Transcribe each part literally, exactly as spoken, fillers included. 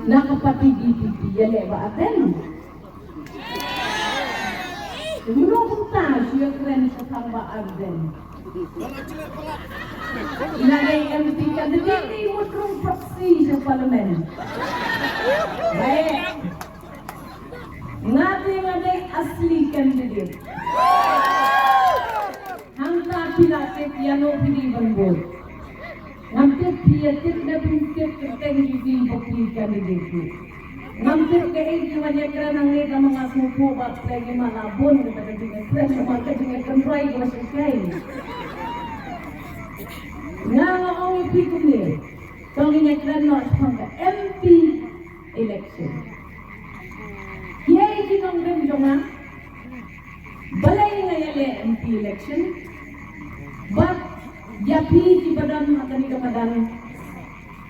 Na ka party D P P ïaleh Bah Ardent. Mano kumta shu ïakren shaphang Bah Ardent. Nga dei M P candidate, dei mut rung proxy sha parliament. Baik. Nga te nga dei asli candidate. Hangta phi la tip ïano phi dei ban vote. Ngam tip phi ïa tip ne phim tip kyrteng jong phi ba phi candidate phi. Ngam tip kaei phi wan ïakren hangne, tangba nga sngewthuh ba phi la ïa ma la bun kata ka jingïakren, namar ka jingïakren roi ka ba shyrkhei. Nga nga ong ïa phi kumne. To ngin ïakren noh shaphang ka M P election. Kiei ki nongrim jong nga? Balei nga ïaleh M P election? Bad ïa phi kiba don ha kane ka madan,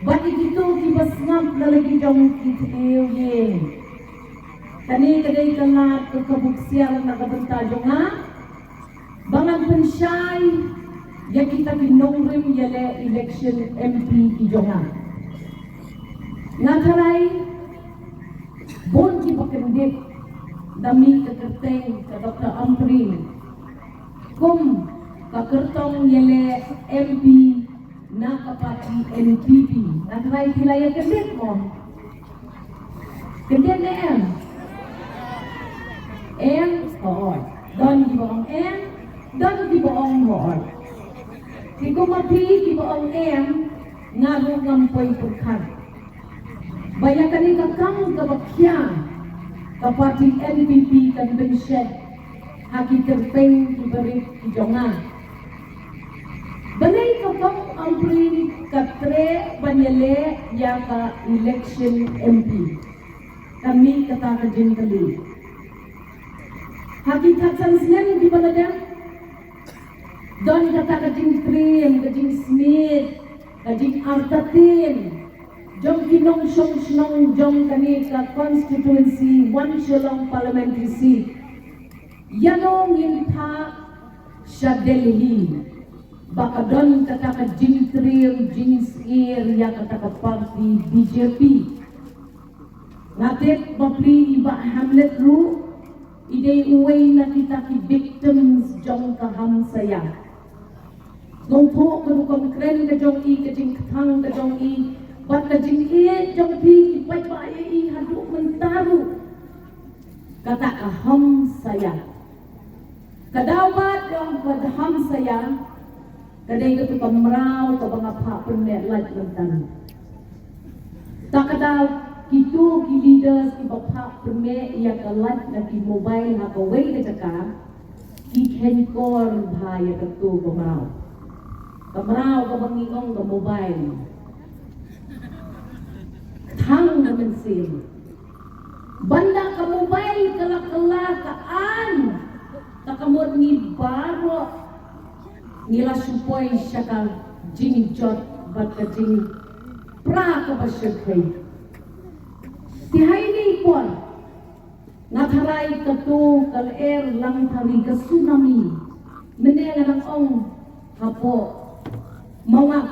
bad ïa kito kiba sngap na la ki jong ki tyriew ïing. Kane ka dei ka lad ka ka buksiar na ka bynta jong nga ba ngan pynshai ïa kita ki nongrim ïaleh election M P ki jong nga. Nga tharai bun kiba kyndit da mih ka kyrteng ka Doctor Ampareen kum ka kyrtong ïaleh M P na ka party N P P. Nga tharai phi la ïa kyndit mo? Kyndit ne em? Em, hooid. Don kiba ong em, don kiba ong hooid. Te kum ma phi kiba ong em, nga ruh ngam poi pyrkhat ba ïa kane ka kam kaba khia ka party N P P kan pynshet ha ki kyrteng ki barit ki jong nga. Balei ka kong Ampareen ka treh ban ïaleh ïa ka election M P? Ka mih kata ka jingkylli. Ha ki khatsan snem kiba la dep, don kata ka jingtriem, ka jingsmit, ka jingartatien jong ki nongshong shnong jong kane ka constituency One Shillong Parliamentary Seat ïano ngin phah sha Delhi, ba ka don kata ka jingtriem jingsyier ïa kata ka party B J P. Nga tip ba phi i Bah Hamlet ruh i dei uwei na kita ki victims jong ka Hamsaya. Sngewthuh ka rukom kren ka jong i, ka jingkthang ka jong i, bad ka jingïeit jong phi ki paidbah ïa i haduh mynta ruh. Kata ka Hamsaya. Ka daw ba dang ka Hamsaya ka dei katu ka mraw kaba nga phah pynmih lait mynta. Ta ka daw kitu ki leaders kiba phah pynmih ïa ka lait na ki mobile ha kawei ka jaka, ki khein kor bha ïa katu ka mraw. Ka mraw kaba ngi ong ka mobile. Thang na mynsiem. Ban da ka mobile ka la kylla ka aiñ, ta ka mut ngi baroh ngi la shu poi sha ka jingjot bad ka jingpra kaba shyrkhei. Te ha ine i por nga tharai katu ka lyer langthari, ka tsunami, mynne nga dang ong hapoh Mawngap,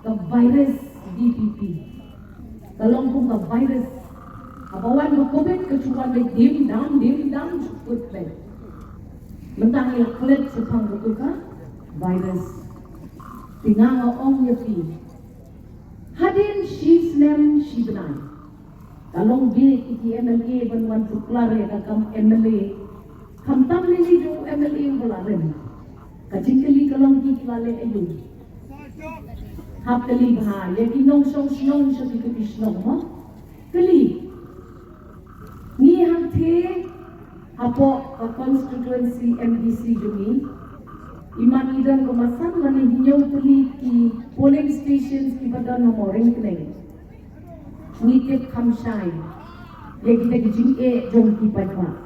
ka virus D P P ka long kum ka virus. Haba wan ka covid ka shu wan beit dim dam dim dam shu kut beit. Mynta ngi la klet shaphang katu ka virus. Te nga nga ong ïa phi, hadien shi snem shi bnai ka long beit ïa ki M L A ban wan tuklar ïa ka kam M L A. Khamtam lei lei jong u M L A uba la rem. Ka jingkylli ka long ki la leh aïu? Hap kylli bha ïa ki nongshong shnong sha ki kti shnong mo. Kylli. Ngi hangtei hapoh ka constituency M D C jong ngi, i man i don kumba san lane hynñiew tylli ki polling stations kiba don ha Mawryngkneng. Ngi tip kham shai ïa kita ki jingeh jong ki paidbah.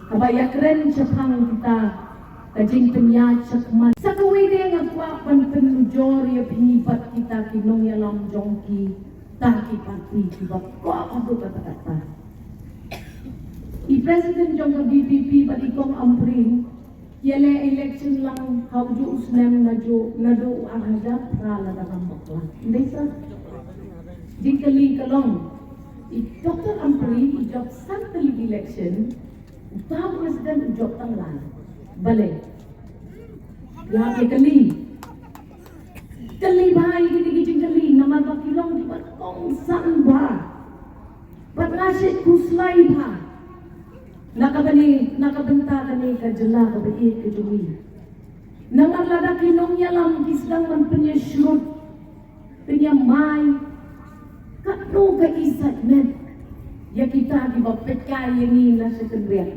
Haba ïakren shaphang kita ka jingpynïaid shakhmat, sa kawei de nga kwah ban pynujor ïa phi bad kita ki nongïalam jong kita ki party kiba kwah haduh katta katta. I president jong ka V P P bad i kong Ampareen ki ïaleh election lang ha ujuh u snem naduh, naduh u ar hajar phra lada ngam bakla. Ym dei sa? Jingkylli ka long, I Doctor Ampareen i jop san tylli election, uta u president u jop tang lai. Balei? Ïa ka kali. Kali bha ïa kine ki jingkali namar ba ki long kiba kongsan bha. Bad nga shait khuslai bha. Na ka bynta, na ka bynta kane ka jylla kaba ïeit ka jong ngi. Namar lada ki nongïalam ki sdang ban pynïashrut, pynïamai, katno ka excitement ïa kita kiba peit kai ïa ngi na sha kynriang.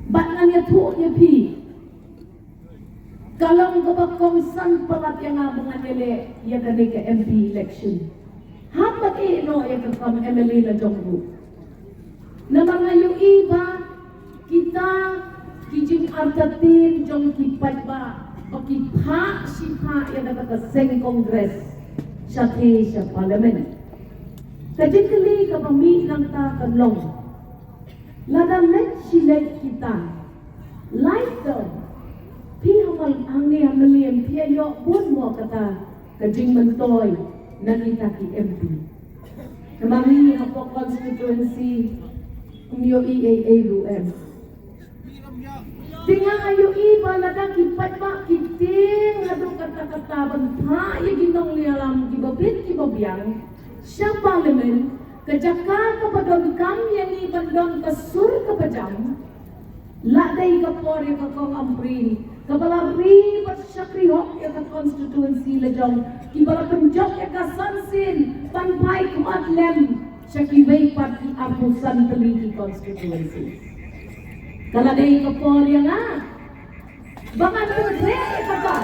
Bad ngan ïathuh ïa phi, ka long kaba kongsan palat ïa nga ba ngan ïaleh ïa kane ka M P election. Hap ban ïeh noh ïa ka kam M L A la jong ruh. Namar nga ïohi ba kita ki jingartatien jong ki paidbah ba ki phah shi phah ïa kata ka seng Congress shatei sha Parliament. Ka jingkylli kaba mih nangta ka long, lada leit shi leit kita, lait dong, phi ha Mylliem, hangne ha Mylliem phi ïoh bun mo kata ka jingmyntoi na kita ki M P. Namar ngi hapoh constituency ym ïohi ei ei ruh em. Te nga ïohi ba lada ki paidbah ki tieng haduh katta katta ban phah ïa ki nongïalam kiba bit kiba biang sha Parliament, ka jaka kaba donkam ïa ngi ban don ka sur kaba jam, la dei ka por ïa ka Kong Ampareen kaba la ri bad shakri hok ïa ka constituency la jong, kiba la pynjop ïa ka san sien ban phai khmat lem sha kiwei pat ki arphew san tylli ki constituency. Ka la dei ka por ïa nga ba ngan pynkhreh ïa kata.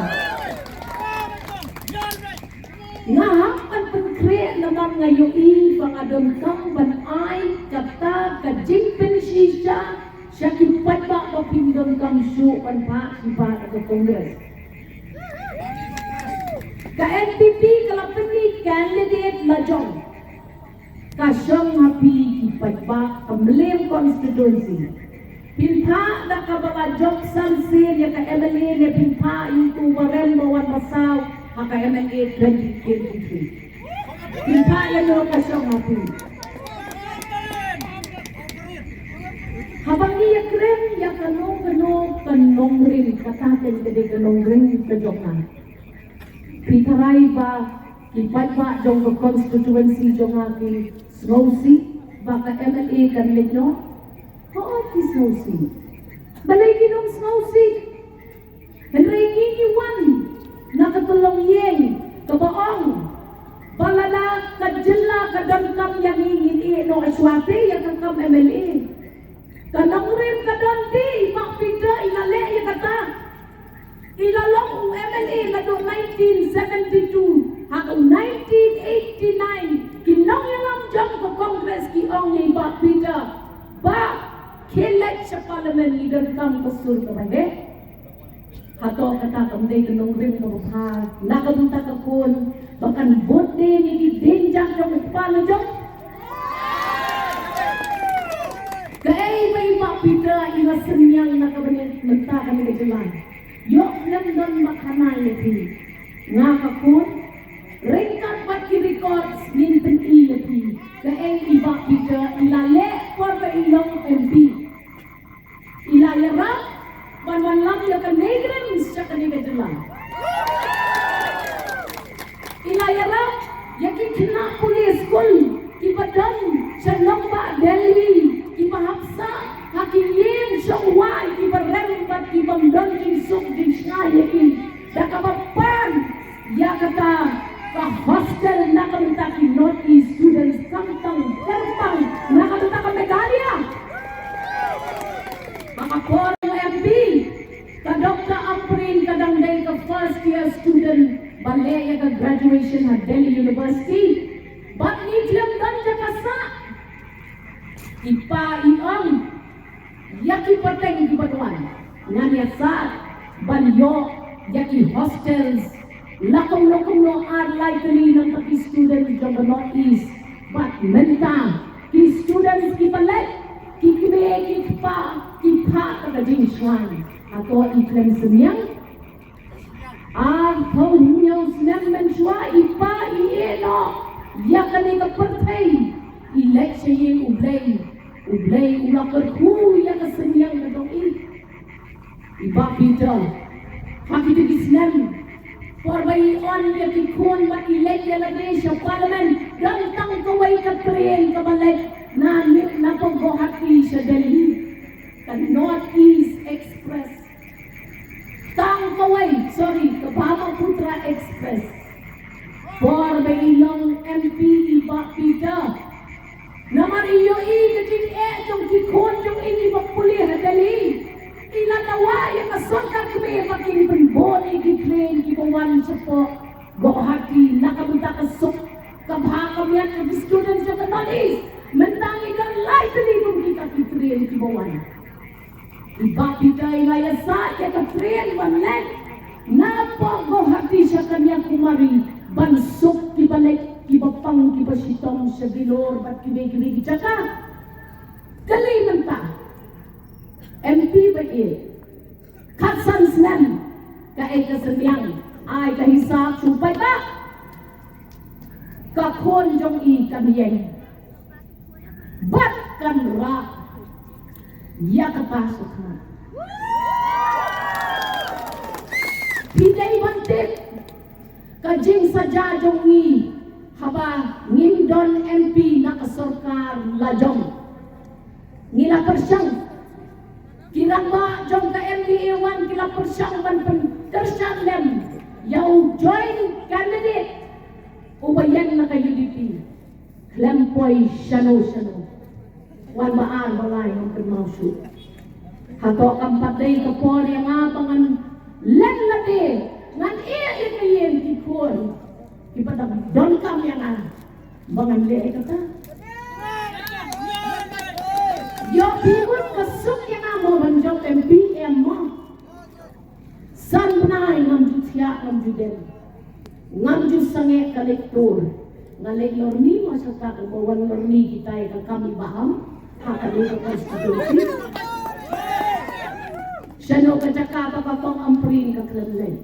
Nga hap ban pynkhreh namar nga ïohi ba nga donkam ban ai kata ka jingpynshisha sha ki paidbah ba kim donkam shuh ban phah shi phah ha ka Congress. Ka N P P ka la pynmih candidate la jong. Ka shong ha phi ki paidbah ka Mylliem constituency. Phin phah da kaba la jop san sien ïa ka M L A ne phin phah ïa uto uba rem ba wan ba saw ha ka M L A twenty twenty-three? Phin phah ïa no, ka shong ha phi. Haba ngi ïakren ïa kano kano ka nongrim, kata ka dei ka nongrim ka jong nga. Phi tharai ba ki paidbah jong ka constituency jong nga ki sngewsih ba ka M L A kan leit noh? Hooid ki sngewsih. Balei kim sngewsih? Hynrei ngi ngi wan na ka tyllong ïing kaba ong ba lada ka jylla ka donkam ïa ngi, ngin ïeh noh shuwa te ïa ka kam M L A. Ka nongrim ka don te, i Bah Peter i la leh ïa kata. I la long u M L A naduh nineteen seventy-two, ha u nineteen eighty-nine ki nongïalam jong ka Congress ki ong ïa i Bah Peter, Bah, khie leit sha Parliament, ngi donkam ka sur kaba heh. Hato kata kam dei ka nongrim kaba bha na ka bynta ka khun ba kan bud dien ïa ki dienjat jong u kpa la jong? Kaei ba i Bah Peter i la synñiang na ka bynta kane ka jylla? Ïoh khlem don ba khana ïa phi. Nga ka khun, ryngkat bad ki records ngin pyni ïa phi kaei i Bah Peter i la leh por ba i long M P. I la ïarap ban wanlam ïa ka NEIGRIHMS sha kane ka jylla. I la ïarap ïa ki khynnah pule skul kiba don sha nongbah Delhi, kiba hap sah ha ki ïing shong wai, kiba rem bad kibym don jingsuk jingshngaiñ ïa ki, da kaba pan ïa kata ka hostel na ka bynta ki North East students, khamtam kyrpang na ka bynta ka Meghalaya. Ha ka por u M P, ka Doctor Ampareen ka dang dei ka first year student ba leh ïa ka graduation ha Delhi University. Bad ngi khlem don jaka sah. I pa i ong, ïa ki pateng kiba wan, ngan ïa sah ban ïoh ïa ki hostels la kumno kumno ar lai tylli na ka bynta ki student jong ka North East. Bad mynta ki students kiba leit, ki kmie ki kpa ki phah ka jingshngaiñ. Hato i khlem synñiang? Arphew hynñiew snem mynshuwa i pa i ïeh noh ïa kane ka pyrthei. I leit sha ïing U Blei, U Blei u la kyrkhu ïa ka synñiang ka jong i. I Bah Peter, ha kito ki snem, por ba i on ïa ki khun bad i leit ïa lade sha Parliament, don tang kawei ka train kaba leit na, na Guwahati sha Delhi, ka North East Express. Tang kawei, sorry, ka Brahmaputra Express. Por ba i long M P i Bah Peter, namar i ïohi ka jingeh jong ki khun jong i kiba pule ha Delhi, i la dawa ïa ka sorkar kmie ba kin pynbud ïa ki train kiba wan shapoh Guwahati na ka bynta ka suk ka bha ka miat ka ki students jong ka North East. Mynta ngi don lai tylli kum kita ki train kiba wan. I Bah Peter i la ïasaid ïa ka train ban leit napoh Guwahati sha Kanyakumari ban suk kiba leit, kiba pang, kiba shitom sha Bilor bad kiwei kiwei ki jaka. Kali mynta, M P ba ïeit, khatsan snem, kaei ka synñiang, ai ka hisab shu paidbah. Ka khun jong i kan ïeng bad kan rah ïa kata shakhmat. Phi dei ban tip ka jingsaja jong ngi haba ngim don M P na ka sorkar lajong. Ngi la pyrshang, ki rangbah jong ka M D A one ki la pyrshang ban pynkyrshan lem ïa u joint candidate uba ïeng na ka U D P. Khlem poi shano shano. Wan ba ar ba lai ngam kynmaw shuh. Hato kam pat dei ka por ïa nga ba ngan leh lade, ngan ïeh ïa ka ïing ki khun kiba dang donkam ïa nga ba ngan leh ïa kata. Ïoh phi mut ka suk ïa nga mo ban jop M P em mo. San bnai ngam ju thiah, ngam ju dem. Ngam ju sangeh ka leit tour. Nga leit lorni, ma sha ka ba wan lorni kita ïa ka kam i Bah Ham ha kane ka constituency. Shano ka jaka ba ka kong Ampareen ka khlem leit.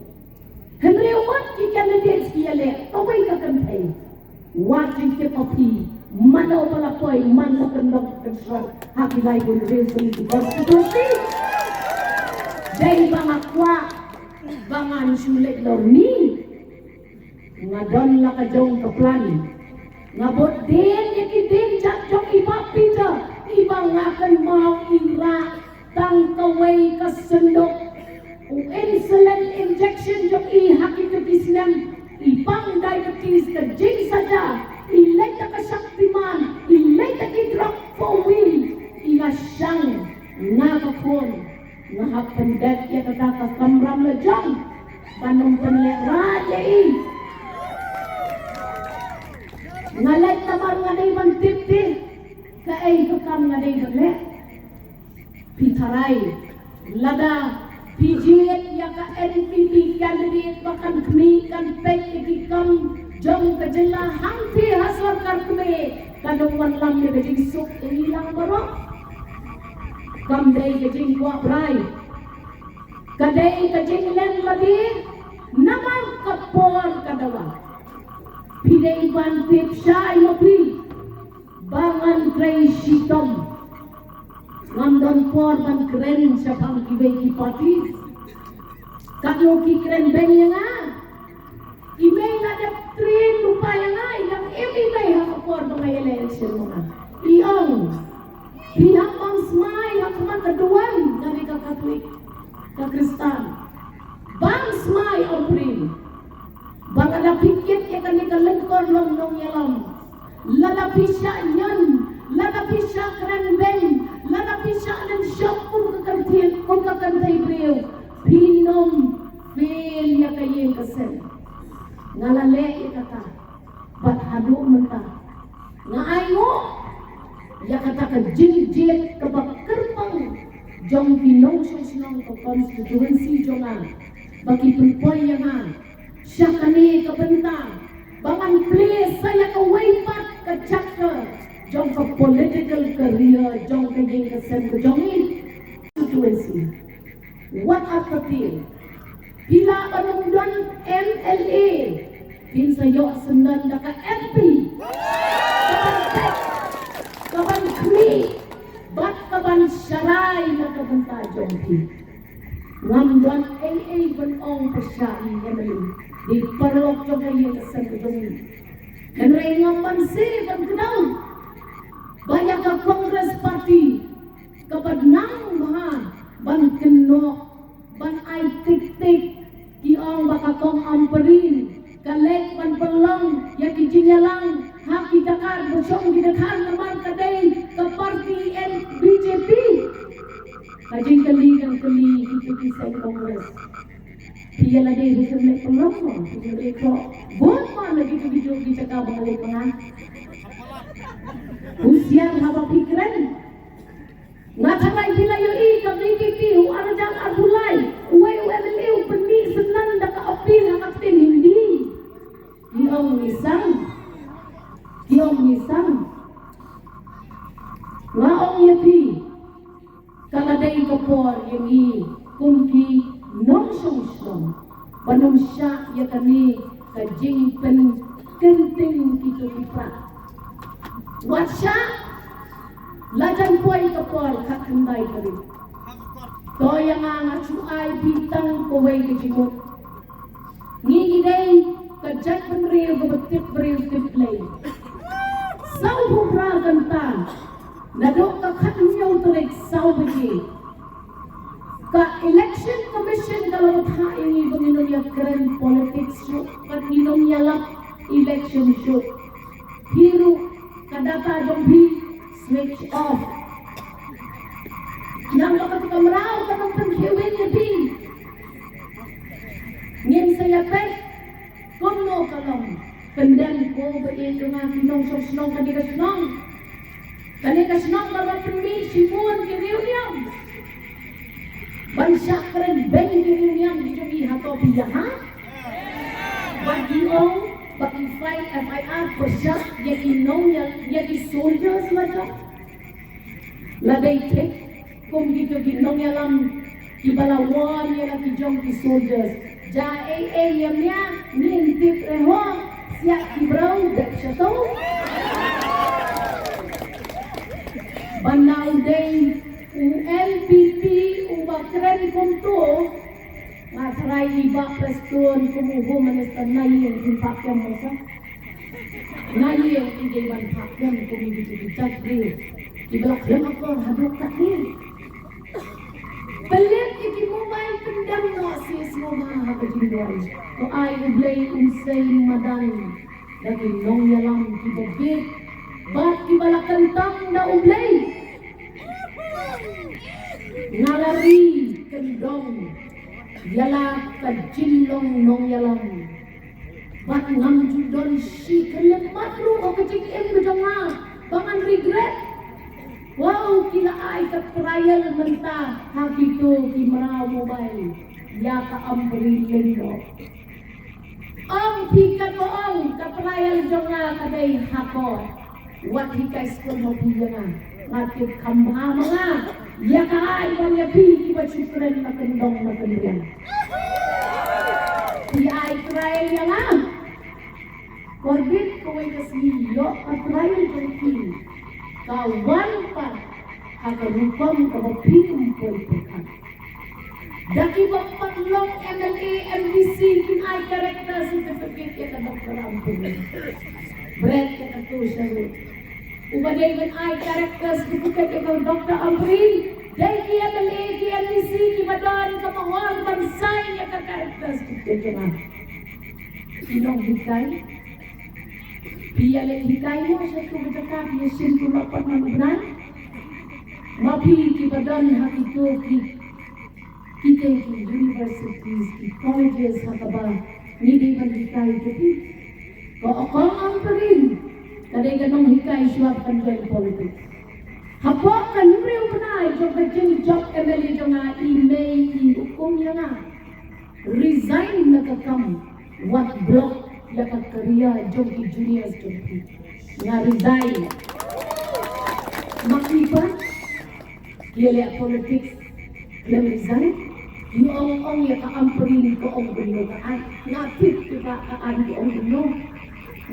Hynriew ngut ki candidates ki ïaleh, kawei ka kynthei. Wat jingtip ma phi, mano ba la poi, man la kyndong kynshrong ha ki laibun hynriew tylli ki constituency. Dei ba nga kwah ba ngan shu leit lorni. Nga don la ka jong ka plan. Nga bud dien ïa ki dienjat jong i Bah Peter, i ba nga kynmaw i rah tang kawei ka synduk. U insulin injection jong i ha kito ki snem, i pang diabetes, ka jingsaja, i leit da ka Shaktiman, i leit da ki drug four wheel, i la shang na ka khun. Nga hap pyndep ïa kata ka kamram la jong ban ym pynlehraiñ ïa i. Nga leit namar nga dei ban tip te kaei ka kam nga dei ban leh. Phi tharai, lada phi jied ïa ka N P P candidate ba kan khmih kan peit ïa ki kam jong ka jylla hangtei ha sorkar kmie, ka dang wanlam ïa ka jingsuk ïa ngi lang baroh. Kam dei ka jingkwah brai, ka dei ka jingleh lade namar ka por ka dawa. Phi dei ban tip shai ma phi ba ngan trei shitom. Ngam don por ban kren shaphang kiwei ki party. Katno ki kren beiñ ïa nga. I mei la dep train lypa ïa nga, i dang im i mei ha ka por ba nga ïaleh election ma nga. I ong, phi hap ban smai ha khmat ka duwan, nga dei ka Katholik, ka Khristan. Ban smai, Ampareen. Ba lada phi kit ïa kane ka lyngkor long nongïalam, lada phi shah ñion, lada phi shah kren beiñ, lada phi shah lynshop kum ka kynthei, kum ka kynthei briew, phin ym fail ïa ka ïing ka sem. Nga la leh ïa kata bad haduh mynta nga ainguh ïa kata ka jingjied kaba kyrpang jong ki nongshong shnong ka constituency jong nga ba ki pynpoi ïa nga sha kane ka bynta ba ngan plie sa ïa kawei pat ka chapter jong ka political career jong ka ïing ka sem ka jong ngi. Constituency. Wat artatien phi lah ban ym don M L A, phin sa ïoh syndon da ka M P. Kaba peit bad ka ban sharai na ka bynta jong phi. Ngam don ei ei ban ong pyrshah ïa ka, dei paralok jong ka ïing ka sem ka jong ngi. Hynrei ngam banse ban kdew ba ïa ka Congress Party kaba nang bha ban kynnoh, ban ai tik tik. Ki ong ba ka Kong Ampareen ka leit ban pynlong ïa ki jingïalang ha ki dkhar, ba shong ki dkhar, namar ka dei ka party N B J P. Ka jingkylli kan kylli kito ki seng Congress. Phi ïa lade ruh phi leit pynlong mo, phi ïa leit ko vote mo na kito kito ki jaka ba leit pynlong. Husiar haba phi kren. Nga tharai phi la ïohi ka V P P u arhajar arphew lai, uwei u M L A u pynmih synran da ka appeal ha ka ktien Hindi. Ki ong ngi sang. Ki ong ngi sang. Nga ong ïa phi, ka la dei ka por ïa ngi kum ki nongshong shnong ban ym shah ïa kane ka jingpynkynting kito ki pra. Wat shah, la jan poi ka por khatkhyndai tarik. To ïa nga, nga shu ai phi tang kawei ka jingmut. Ngi ngi dei ka jaitbynriew kaba tip briew tip Blei. Sawphew phra kynta naduh ka khathynñiew tarik saw baje, ka Election Commission ka la bthah ïa ngi ba ngin ym ïa kren politics shuh, ba ngin ym ïa lap election shuh. Phi ruh ka data jong phi switch off. Nang ba ka kamra ka nang pynkhiew ïa phi. Ngin sa ïa peit kumno ka long. Pyndem ko ba ïeit jong nga ki nongshong shnong, kane ka shnong, kane ka shnong ka la pynmih shibun ki riewniam ban shah kren beiñ ki riewniam ki jong ngi. Hato phi ïa ha? Ba ki ong ba ki file F I R pyrshah ïa ki nong ïa, ïa ki soldiers ma jong. La dei thik kum kito ki nongïalam kiba la wan ïa la ki jong ki soldiers. Ja ei ei ïa mia, ngim tip re ho, siat ki briew dep shato. Ban nang dei u L P P uba kren kumto. Nga tharai i Bah Prestone kum u Home Minister na ïing kin phah kem mo sa. Na ïing i dei ban phah kem kum i dei ki jait briew kiba la khlem akor haduh katne. Pynlip ïa ki mobile, pyndem noh shisha ma ha ka jingduwai. To ai U Blei un sei madan da ki nongïalam kiba bit bad kiba la kyntang da U Blei. Nga la ri kyndong ïa la ka jinglong nongïalam. Bad ngam ju don shi khyllipmat ruh ha ka jingim ka jong nga ba ngan regret. Wow, ki la ai ka trial mynta ha kito ki mraw mobile ïa ka Ampareen Lyngdoh. Ong phi katba ong ka trial jong nga ka dei ha court. Wat hikai skul ma phi ïa nga. Nga tip kham bha ma nga ïa ka ai ban ïa phi kiba shu kren na kyndong na kynriang. Phi ai trial ïa nga. Kordit kawei ka sngi ïoh ka trial jong phi ka wan pat ha ka rukom kaba phi ym poi pyrkhat. Da kiba pat long M L A, M D C kin ai character certificate ïa ka Doctor Ampareen. Bret ïa kato sha ruh. Uba dei ban ai character certificate ïa ka Doctor Ampareen dei ki M L A, ki M D C kiba don ka mahor ban sign ïa ka character certificate jong nga. Ki nonghikai. Phi ïa leit hikai mo sha tu ka jaka, phi ïa shim tu la pat man u bnai. Ma phi kiba don ha kito ki, kito ki universities, ki colleges ha kaba ngi dei ban hikai ïa phi. Ka Kong Ampareen ka dei ka nonghikai shuwa ban join politics. Hapoh ka hynriew bnai jong ka jingjop M L A jong nga, i mei i hukum ïa nga resign na ka kam, wat block ïa ka career jong ki juniors jong phi. Nga resign. Ma ki pat ki ïa leh politics, khlem resign. Ki ong ong ïa ka Ampareen ka ong kumno ka ai. Nga tip te ba ka ai ka ong kumno.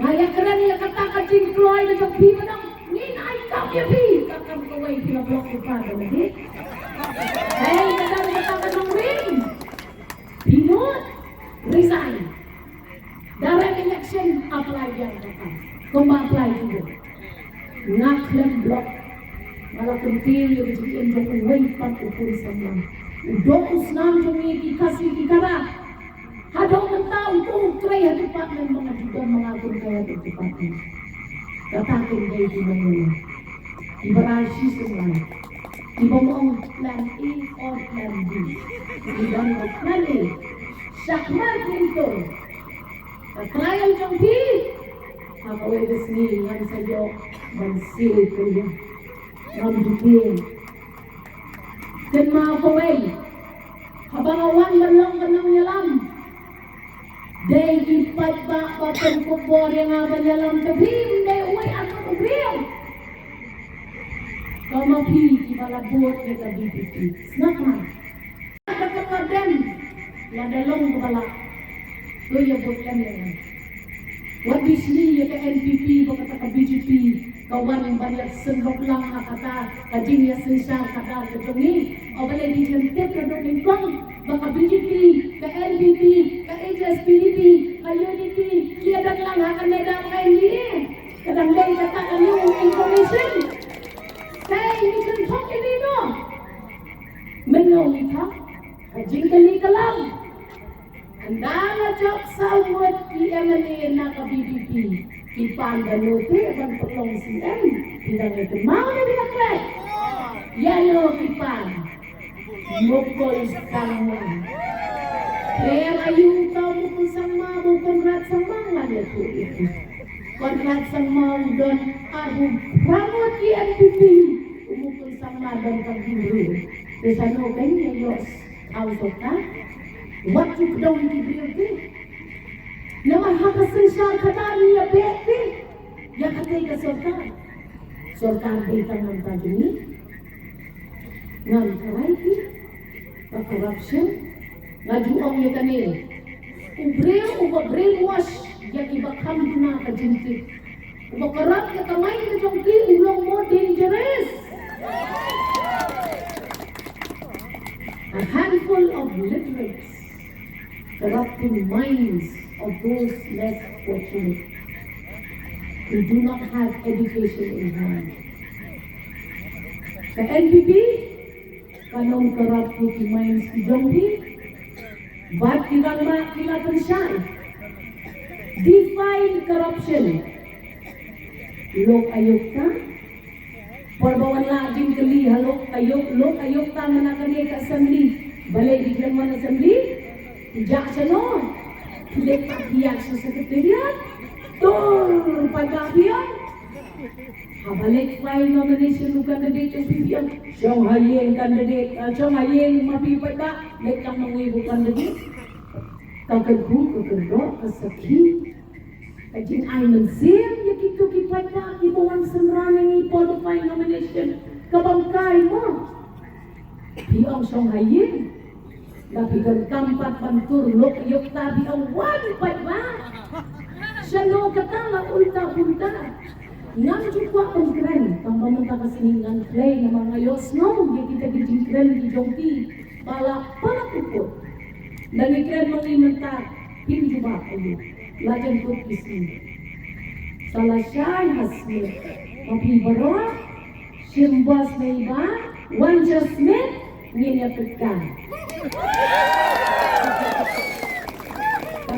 Nga ïa kren ïa kata ka jingkloi ka jong phi ba dang Ngin ai kam ïa phi, ka kam kawei phi la block paper da lade. Hei, ka dang kata ka nongrim. Phi mut resign. Direct election apply biang kata. Kumba apply tu. Nga khlem block. Nga la kyntiew ïa ka jingim jong uwei pat u khun samla. U dong u snam jong ngi ki Khasi ki Khara. Haduh mynta u dong u trei ha department ba nga ju don ma nga kum kane ka department. Kata kum dei ki nongwei. Kiba rai shisien lai. Kiba ong plan A or plan B. Kiba ong plan A. Shakmar Clinton. Ka trial jong phi. Ha kawei ka sngi ngan sa ïoh ban siew ïa phi. Ngam ju tieng. Kynmaw kawei. Haba nga wan ban long ka nongïalam. Dei ki paidbah ba pynkup bor ïa nga ban ïalam, te phim dei uwei arngut u briew. Ka ma phi kiba la bud ïa ka B P P. Sngap ma. Ka ka dem. Lada long kaba lah. To ïa bud lem ïa nga. Wat bishni ïa ka N P P ba kata ka B J P. Ka wan ban ïa synrop lang ha kata ka jingïasynshar khadar ka jong ngi. O balei ngi khlem tip ka dok nyngkong ba ka B J P, ka N P P, ka H S P D P, ka U D P, ki ïa dang lang ha kane da ka N D A. Ka dang dei kata ka new information. Kaei ngi khlem thok ïa ngi noh. Mynno ngi thok ka jingkylli ka long. Ynda la jop saw ngut ki M L A na ka B P P, ki pan da no te ban pynlong C M, ki dang ïa kynmaw ne ïa klet. Ïa no ki pan. Mukul Sangma. Pher aïu uta u Mukul Sangma, u Conrad Sangma, ngan ïathuh ïa phi. Conrad Sangma u don arphew phra ngut ki M P P, u Mukul Sangma don tang hynriew. Te shano kein ïa ïoh Ong sorkar, wat ju kdew ïa ki briew te. Namar ha ka synshar khadar ngi ïa beh te. Ïa kata ka sorkar. Sorkar dei tang namar jong ngi. Ngam tharai te. Ka corruption. Nga ju ong ïa kane. U briew uba brainwash ïa kiba kham duna ka jingtip. Uba corrupt ïa ka mind ka jong ki u long more dangerous. A handful of literates corrupting minds of those less fortunate who do not have education in hand. Ka N P P kan ym corrupt ïa ki minds ki jong phi. Bad ki rangbah ki la pynshai. Define corruption. Lok ayokta. Por ba wan la jingkylli ha lok ayok, lok ayokta mana kane ka assembly. Balei ki khlem wan assembly? Ki jah shano? Ki leit pat biang sha secretariat. Tur pat biang. Haba leit file nomination u candidate jong phi, phi ong shong ha ïing candidate, ah, shong ha ïing ma phi paidbah, leit tang ma ngi u candidate. Ka kyrkhu ka kyrdoh ka sakhi. Ka jingai mynsiem ïa kito ki paidbah kiba wan synran ïa ngi por ba file nomination. Ka bam kai mo. Phi ong shong ha ïing. La phi donkam pat ban tur lok ayokta, phi ong wan paidbah. Shano kata la ulta pulta. Ngam ju kwah ban kren tang ba mynta ka sngi ngan kren namar nga ïohsngew ïa kita ki jingkren ki jong ki ba la palat u kut. Lada ngi kren ma ngi mynta phin jubab aïu. La jan kut ki sngi. Sa la shai ha sngi ma phi baroh. Shim bos mei ba wan sha Smit ngin ïa pyrkhat.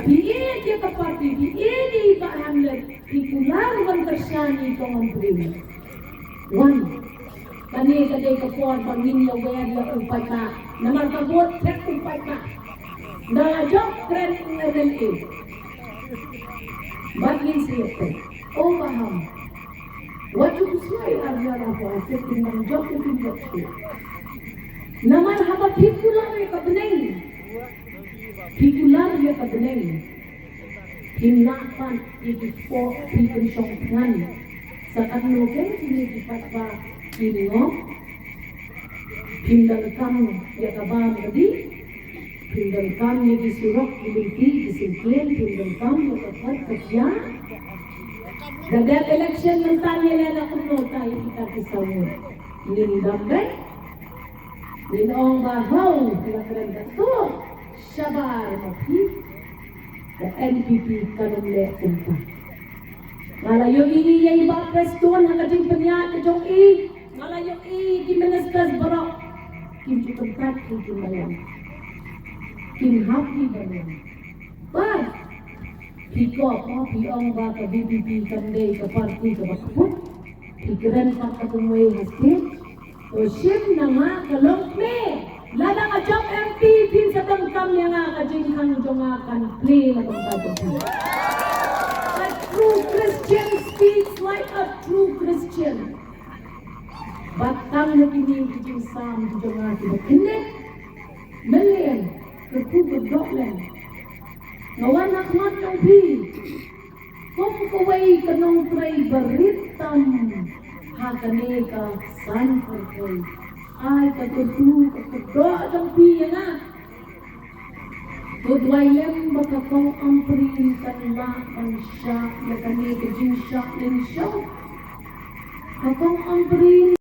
Phi ïeit ïa ka party, phi ïeit ïa i Bah Hamlet, phi kular ban kyrshan ïa i Kong Ampareen. Wan. Kane ka dei ka por ba ngin ïa wer ïa u paidbah. Namar ka vote phet u paidbah. Da la jop kren u M L A. Bad ngin sa ïa peit. O Bah Ham. Wat ju pynshai ar hajar arphew ar, te kin nang jop, te kin jop te. Namar haba phi kular ïa ka bneng, phi kular ïa ka bneng, phim lah pat ïa ki kpoh phi pynshong thngan. Sa katno ken kine ki paidbah ki ngop. Phim donkam ïa ka bam ka dih. Phim donkam ïa ki surok ki lynti ki syngkien, phim donkam ïa ka kot ka jia. Ka dep election mynta ngi la na kumno ta ïa kita ki saw ngut? Ngin dam beit? Ngin ong ba hau, ki la kren katto. Shabar ma phi. Ka N P P kan ym leh kumta. Nga la ïohi ïa i Bah Prestone ha ka jingpynïaid ka jong i. Nga la ïohi ki ministers baroh. Kim ju kyntait ki, kim bayan. Kim hap ki bayan. Bad phi ko, ko phi ong ba ka V P P kam dei ka party kaba kput. Phi kren pat ka kumwei ha stage. To shim na nga ka longkmie. Lada nga jop M P phin sa donkam ïa nga ka jingkhang jong nga kan plie na ka bynta jong phi. A true Christian speaks like a true Christian. Bad tang na kine ki jingsam ki jong nga kiba khynnah. Mylliang, kyrkhu kyrdoh lem. Nga wan ha khmat jong phi kum kawei ka nongtrei barit tam ha kane ka san pyrthei. Ai ka kyrkhu ka kyrdoh jong phi ïa nga. Ko duwai lem ba ka kong Ampareen kan lah ban shah ïa kane ka jingshah lyngshoh. Ka kong Ampareen